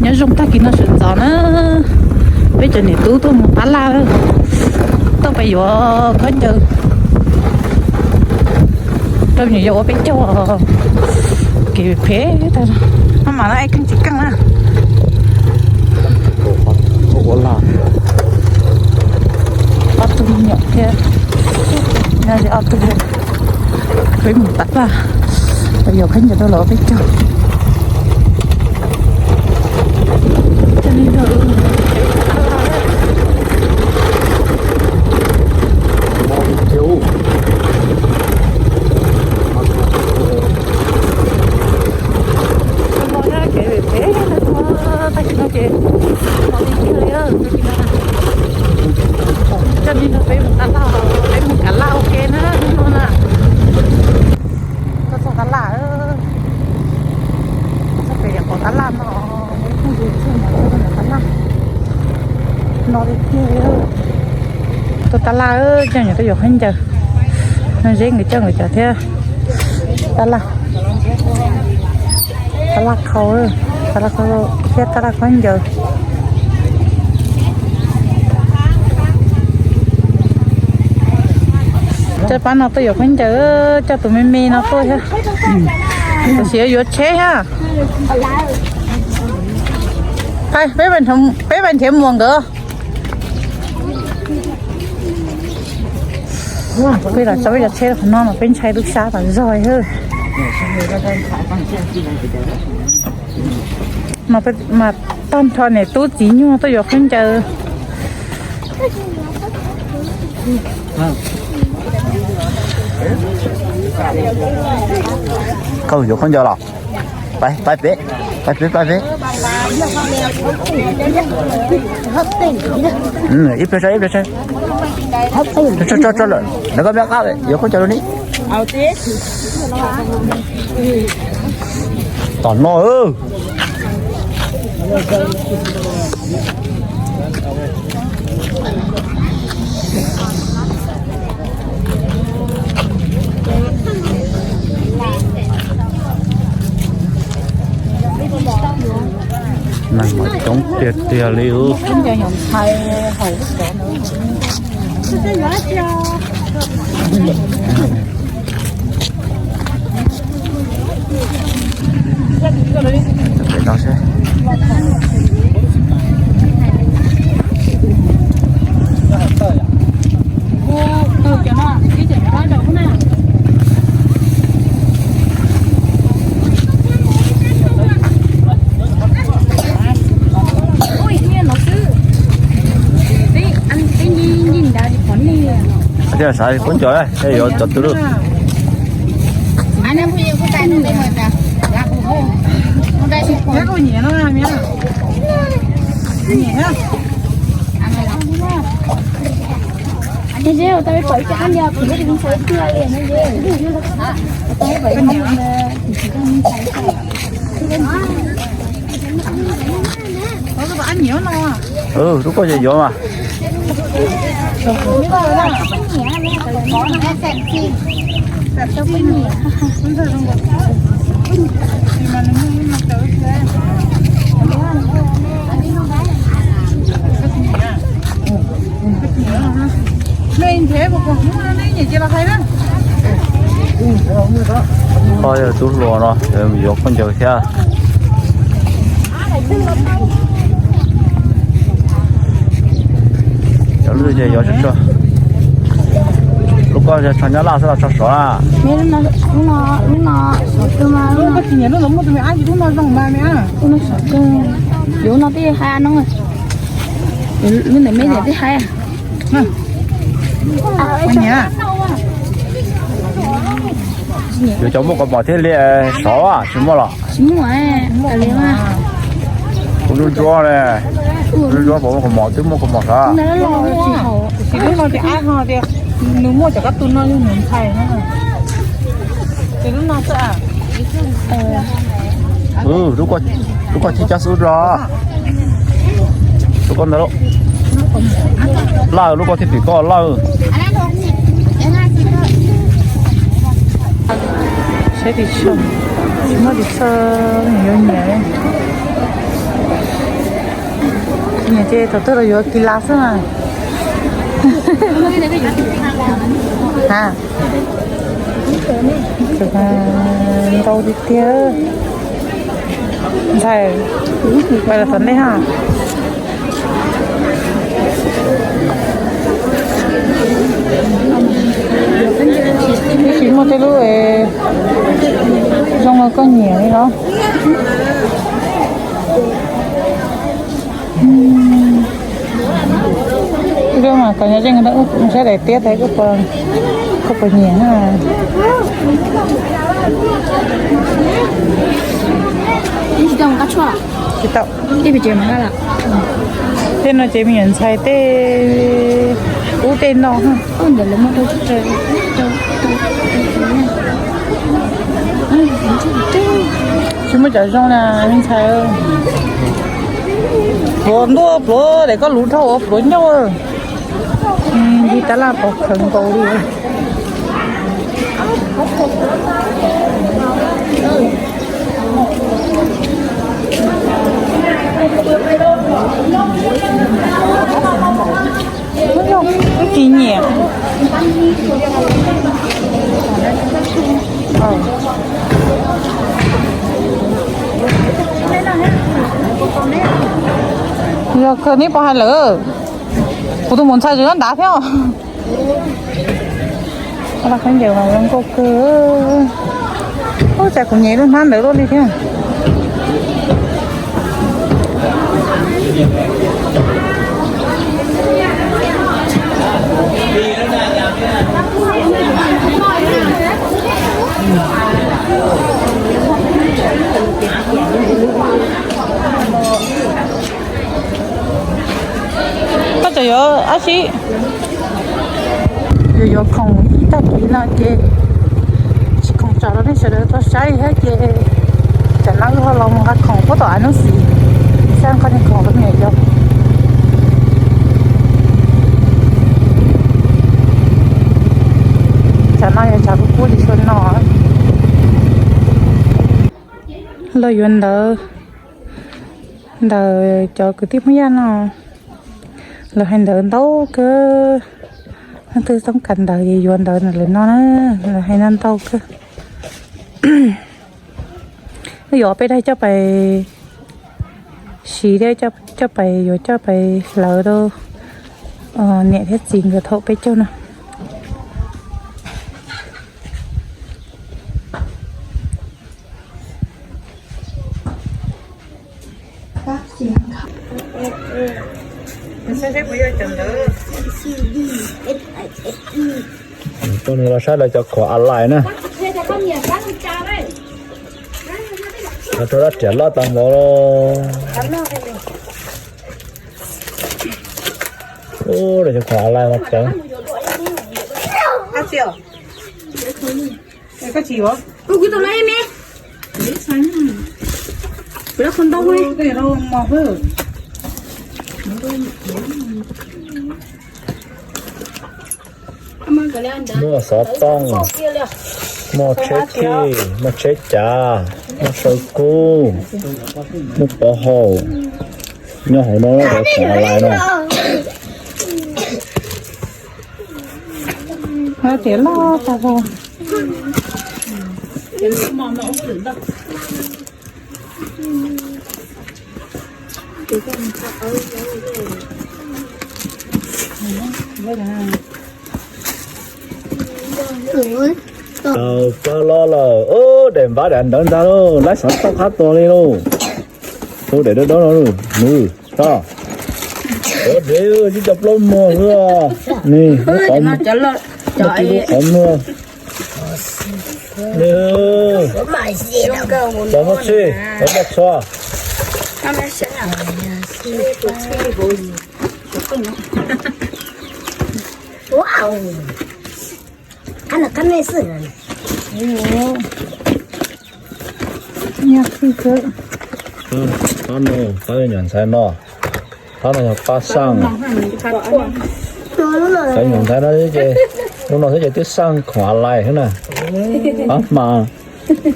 Nyob zoo tag kis no sawv ntxov na, peb cov niam tub tuaj mus tab laj, tuaj pem yuav khaub ncaws rau me nyuam yaus ua peb caug. Kev phem tag, no mas no es keej tsis keej na. Ob tug me nyuam thiab, no ces ob tug, peb mus tab laj, pem yuav khaub ncaws rau lawv ua peb caug. Coj nej nrog peb mus tab laj, peb mus kav laj ua ke na hnub no na. Tuaj txog tab laj, txog pem yam qhov tab laj no, phooj ywg txhua mus txog tab laj no tiag tiag. Tuaj tab laj, coj nyuam tuaj yuav khaub ncaws, no Zeb nkawd coj nkawd cov thiab. Tab laj, tab laj khau, tab laj khau thiab tab laj khaub ncaws. Coj pab no tuaj yuav khaub ncaws, coj tus me me no tuaj thiab. Tam sim yuav tsheb thiab. Peb, peb nrhiav muas nkawd. Peb los tso peb cov tsheb qhov no mas peb ntshai lub sab tas zog. Mas tag nrho niam tub txiv nyuag tuaj yuav khaub ncaws. Koj yuav khaub ncaws los? Pab peb, pab peb, pab peb. Ib pliag tso, ib pliag tso. Tso, tso, tso lawm, lawv koj me qab yuav khaub ncaws rau ni. Tom no. Neeg mas coob tiag tiag li. Thiaj xav khaub ncaws, yuav cov twg lawm. Lub koj ces yuav mas. Koj yog tub hluas no yuav khaub ncaws thiab. Cov lub twg ces yuav tsuag tsuag. Lub koj yog tsho nyab laj xwb los tsho sov na? Lub no sov kawg mas. Lub no sov kawg. Yuav lub no twb hais no. Lub ntawm me ntawm twb hais. Yuav cov muaj kaus mom thiab li sov tsis muaj los? Tsis muaj li. Kuv ntsuab ntsuab ne, ntsuab ntsuab puas muaj kaus mom, twb muaj kaus mom sov. Lub no tias ab ho tias nws muaj cov kab tus no yog nws ntxhais na. Ces lub no xwb. Lub koj thiaj cab xub zog. Lub koj ntawd lawm. Laj lub koj thiaj tim koj laj. Saib ris tsho, tsis muaj ris tsho yuav nyiam li. Ces thaum twg los yuav kis las xwb mas. Ha, ntau tiag tiag. Ntxhais, pais los tom ntej ha. Ib sim muaj tej lub zoo li koj nyiam li los. Ib lub mas kom nyob ze, saib daim tiab tas koj puas nyiam na. Tsis tau. Tej no ces me nyuam ntxhais tej ub tej no. Tsis muaj cov zoo na me ntxhais. Pluav ntuj pluav daim, koj luv dhau ua pluav ncauj. Li tab laj pom khaws nkaus li. Ib kis nyiam. Yog kawg neb puas hais lawm? Kuv tus mus ntxhais tseem nyob nrad thiab. Khaub ncaws mas zoo nkauj kawg. Ub, cas kuv nyiam lub hnab ntawd luaj li thiab. Koj tseem yuav dab tsi? Yuav yuav khoom ib tag kis no ces tsis khoom tsam rau nej sawv daws tau saib thiab ces tsam no wb ho los mus nqa khoom puag tom av hnub xis, saib qhov niag khoom rau me nyuam yaus. Tsam no yog tsam kuj kub li xyoo no. Los yuav ntawv ntawm cov kwv tij Hmoob Yaj no, lawv hais ntawv ntau kawg. Leej twg xoob kas ntawv ces yuav ntawv ntawm lawv no na, lawv hais ntau ntau kawg. Wb yuav peb daim coj pais siv thiab coj pais, yuav coj pais hlawv rau niam thiab txiv nkawd thaum peb caug no. Koj los saib lawv cov khoom a lais na. Lawv rau dab riam loj tas npaum. Ub, lawv cov khoom a lais mas cawv. Muaj xov tooj, muaj tsheb thij, muaj tsheb cav, muaj saw kub, muaj pov haum. Nyob hauv no, khoom a lais no. Tias loj tas zog. Tau plab los lawm, daim npab daim ntawv ntag lauj, laib xov tooj qab tuag li lauj. Hu daim dawb dawb no, nws tau. Ua dev, tib co plaub muag xwb. Ni, qhov, qhov muag. Cov muaj tshej, cov muaj tshua. Qab no, qab nyuam ntxhais no, qab no yog pab xaj. Cov nyuam ntxhais no ces, lub no xwb ces twb xaj khoom a lais xwb na. Pab hma,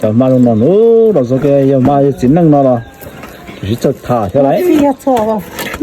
cov hma lub no, lub no xwb ces yog hma yog txiv neej no los tsis txawj tham thiab lauj.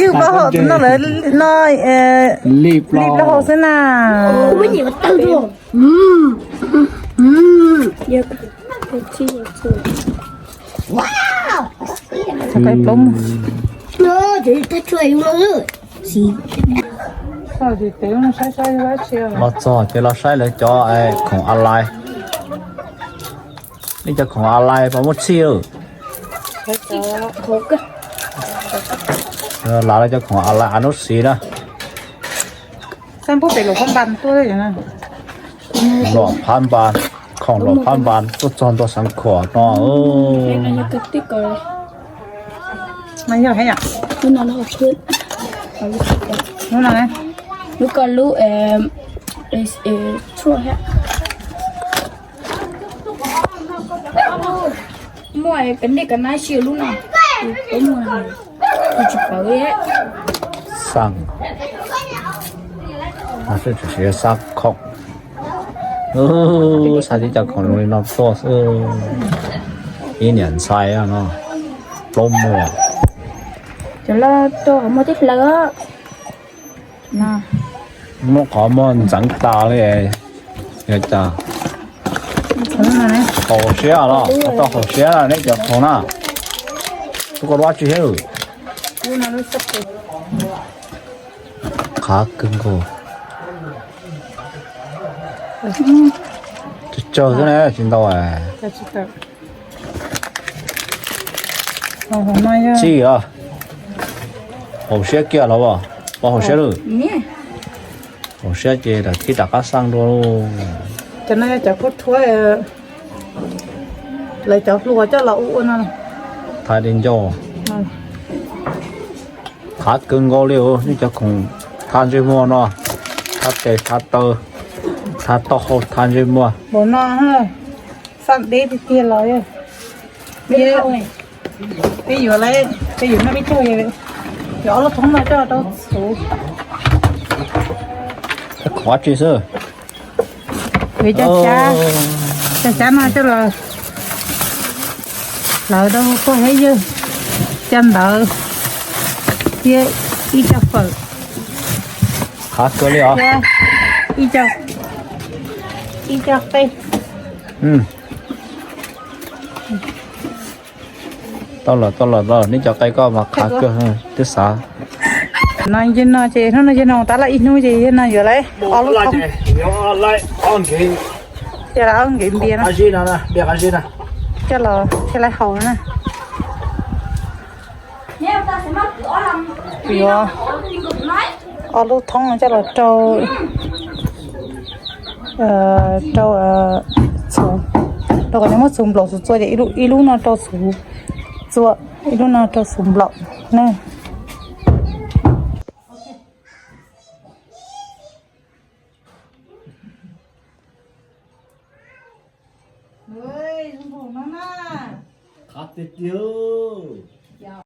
Yog pab hom no lawv no li plaub hau xwb na. Los txog ces los saib lawv cov khoom a lais. Nej cov khoom a lais puas muaj txhij? Lam lawv cov khoom a lais a nub xiv na. Luam phab npas, khoom luam phab npas tuaj txog ntua Xeev Khuam no. Muaj peb nej ka nab si lub no, tsis pawv. Xaj, xaj khoom, xaj tib co khoom zoo li no tuaj xwb. Ib niam ntxhais no, plaub muag. Cov loj tuaj qhov muag tib hlaws. Muab qhov muag ntxeev tas li. Yog cas? Haum siab los? Tau haum siab nej cov khoom na. Tus koj dab tsi thiab? Qab kawg nkaus. Tsawg xwb ne, tsis ntau. Txij os. Haum siab kiag los as? Pov haum siab lawm. Haum siab ces lawv thiaj rov qab xaj dua. Cov no yog cov khaub thuab, lawv cov hluas coj los ua ua no. Thaj di ncauj. Qab kawg nkaus li os, nej cov khoom thaj ntsej muag no, thaj tes thaj taw, thaj taub hau thaj ntsej muag. Npaum no, xaj deb tiag tiag los. Peb yuav, peb yuav noj peb caug, yuav ob lub thoob no coj rau txhuv. Khoom dab tsi xwb? Yuav cov xyab, cov xyab no coj los hlawv rau pog thiab yawg cov ntawd thiab ib co fawm. Qab kawg li os. Ib co, ib co qe. Tau lawm, tau lawm, tau lawm, nej cov qe koj mas qab kawg twb xav. No yog no ces hnub no yog no tab laj ib hnub ces yog no yuav lawm. Ob lub thoob. Ces ob nkev npias no coj los thiaj li haus na. Yuav ob lub thoob coj los rau, rau txhuv, Rau kom nws muab txhuv nplaum txhua txhua ces ib lub no rau txhuv txhua, ib lub no rau txhuv nplaum na. Qab tiag tiag.